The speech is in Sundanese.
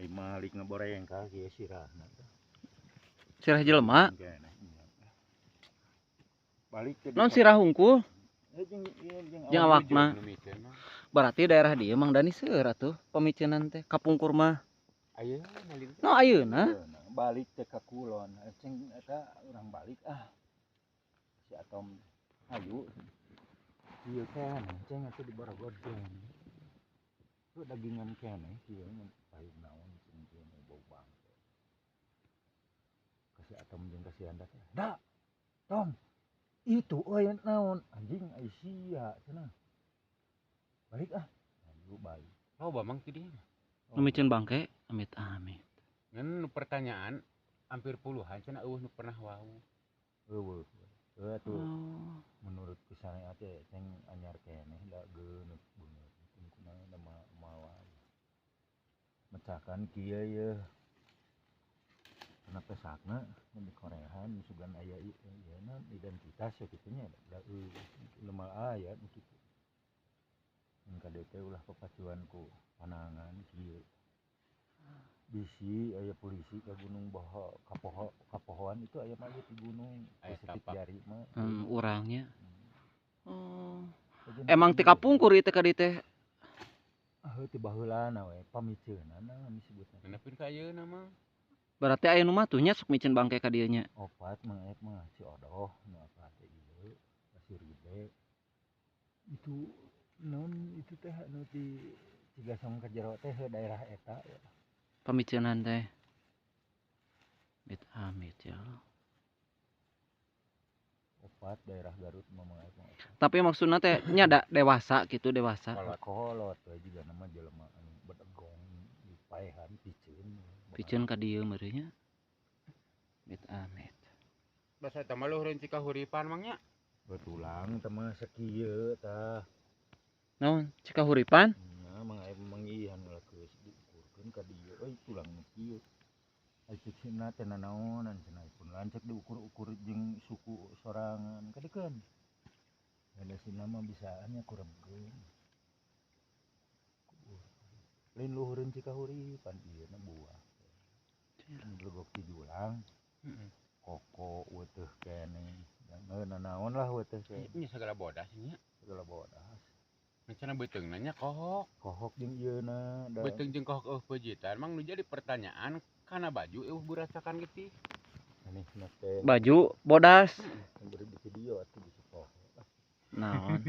Ai malik ngaboreng ka kieu sirahna tah. Sirah jelema. Keneh nya. Balik ke Non sirah hungkul. Eh, jeung ieu jeung Jeung awakna. Nu miceun mah. Berarti daerah dieu Mang Dani seueur atuh pamiceunan teh kapungkur mah. Ayeuna nalin. No ayeuna. Nah, balik teh ka kulon. Cing eta urang balik ah. Si Atom ayu. Ieu keneh cing atuh di Borogod keneh. Tuh dagingan keneh kieu ngan pahit naon cing kieu nu bau bangke. Ka si Atom jeung ka si Anda teh. Da. Tom. Itu euy naon anjing ai sia cenah. Balik ah. Ayu balik. Loba mang ti dieu mah. Nu miceun bangke, amit amit. Ngan nu pertanyaan hampir puluhan cenah euweuh nu pernah wau. Euweuh. Heuh atuh. Oh. Menurut kisahnya teh ceng anyar keneh da geuneup beungeut kumaha da mawa mecakan kieu ye karena pesakna di korehan sugan aya ieu na identitas ya kitu nya da lemah aya nu kitu. Mun ka dieu teh ulah papacuan ku panangan kieu, bisi aya polisi ka gunung baha kapoho kapohoan itu aya mayit di gunung. Aya saeutik tapak. Jari mah. Urangnya. Oh. Aja Emang ti kapungkur ieu teh ka dieu teh? Ah, ti baheulana we pamiceunana disebutna. Nepikeun ka ayeuna mah. Berarti aya nu matuh nya sok miceun bangke ka dieu nya. Opat Mang Ep mah, si Odoh nu apa teh ieu Pasir Gede itu non itu teh anu di Cigasong ka jero teh heuh daerah eta ya. Pamiceunan teh. Amit amit ya Allah. Opat daerah Garut mah Mang Ep mah opat. Tapi maksudna teh nya da dewasa gitu, dewasa. Kolot. Kolot we juga nama jelema anu bedegong di paehan piceun. Piceun ka dieu meureun nya. Amit amit. Basa eta mah luhureun Cikahuripan mang nya. Betulang teh mah sakieu tah. Naon? Cikahuripan? Nya Mang Ep manggihan ulah geus diukurkeun ka dieu euy tulang nu kieu. Ai cek sina teh nanaonan cenah pun lanceuk diukur-ukur jeung suku sorangan kadeukeun. Da sina mah bisaan nya kurebkeun. Lain luhureun Cikahuripan ieu na buah. Legok ti julang. Heeh. Koko weteuh keneh. Heuh nanaon lah weteuh keneh. Nya segala bodas nya. Segala bodas. Cenah beuteungna nya kohok. Kohok jeung ieuna da. Beuteung jeung kohok eueuh peujitan mang nu jadi pertanyaan kana baju eueuh buracakan getih. Anehna teh. Baju bodas. Beri di video atuh bisa poho. Naon?